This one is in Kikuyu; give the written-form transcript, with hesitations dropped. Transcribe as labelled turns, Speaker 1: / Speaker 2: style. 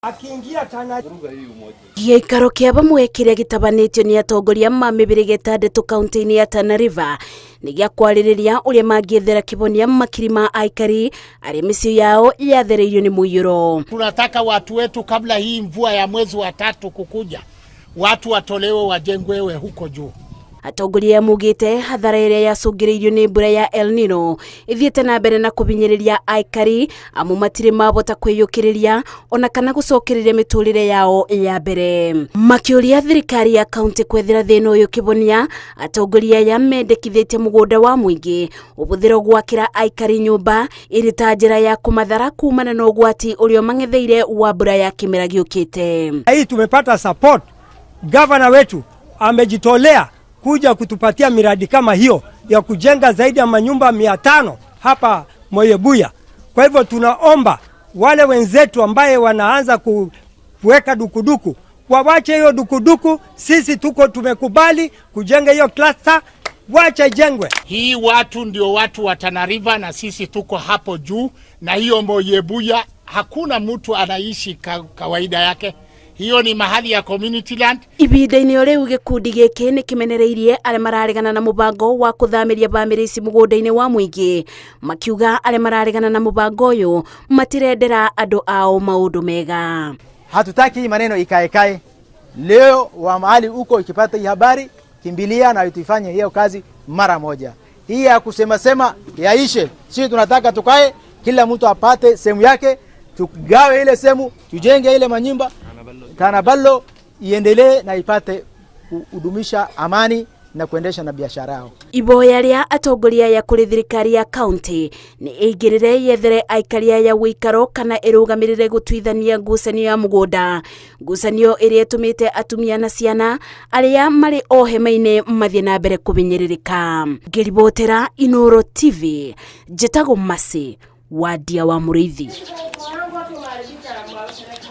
Speaker 1: Akiingia Tana
Speaker 2: Gĩikaro kĩa bamwe kĩrĩa gĩtabanĩtio nĩ atongoria ma mĩhĩrĩga ĩtandatũ kaunti-inĩ ya Tana River nĩ gĩa kwarĩrĩria ũrĩa mangĩethera kĩhonia makiri ma aikari arĩa mĩciĩ yao yathereirio nĩ mũiyũro.
Speaker 3: Tunataka watu wetu kabla hii mvua ya mwezi wa tatu kukuja, watu watolewe wajengwewe huko juu.
Speaker 2: Atongoria mugĩte hathara ĩrĩa yacũngĩrĩirio nĩ mbura ya El Nino ĩthiĩte na mbere na kũhinyĩrĩria aikari amu matirĩ mabota kwĩyũkĩrĩria ona kana gũcokereria mĩtũrĩre yao ya mbere. Makĩũria thirikari ya kaunti kwethera thĩna ũyũ kĩhonia, atongoria aya mendekithĩtie mũgũnda wa mũingĩ ũhũthĩrwo gwakĩra aikari nyũmba ĩrĩ ta njĩra ya kũmathara kumana na ũgwati ũrĩa ũmang'etheire wa mbura ya kĩmera gĩũkĩte.
Speaker 1: Hii tumepata support, gavana wetu amejitolea kuja kutupatia miradi kama hiyo ya kujenga zaidi ya manyumba 500 hapa Moyebuya. Kwa hivyo tunaomba wale wenzetu ambaye wanaanza kuweka dukuduku wawache hiyo dukuduku. Sisi tuko tumekubali kujenga hiyo cluster, wache jengwe.
Speaker 3: Hii watu ndio watu wa Tana River na sisi tuko hapo juu, na hiyo Moyebuya hakuna mtu anaishi kawaida yake. Hiyo ni mahali ya community land.
Speaker 2: Ihinda-inĩ o rĩu gĩkundi gĩkĩ nĩ kĩmenereirie arĩa mararegana na mũbango wa kũthamĩria bamĩrĩ ici mũgũnda-inĩ wa mũingĩ, makiuga arĩa mararegana na mũbango ũyũ matirendera andũ ao maũndũ mega.
Speaker 4: Hatutaki hii maneno ikaekae. Leo wa mahali huko ikipata hii habari, kimbilia na tuifanye hiyo kazi mara moja. Hii ya kusema sema yaishe. Sisi tunataka tukae, kila mtu apate sehemu yake, tugawe ile sehemu, tujenge ile manyumba. Tana Ballo iendelee na ipate kudumisha amani na kuendesha na biashara yao.
Speaker 2: Iboya rĩa atongoria aya kũrĩ thirikari ya kaunti nĩ ĩingĩrĩre yethere aikari aya ũikaro kana ĩrũgamĩrĩre gũtuithania ngucanio ya mũgũnda, ngucanio ĩrĩa ĩtũmĩte atumia na ciana arĩa marĩ o hema-inĩ mathiĩ na mbere kũhinyĩrĩrĩka. Ngĩribotera Inooro TV, njĩtagwo Mercy Wandia wa Mũrĩithi.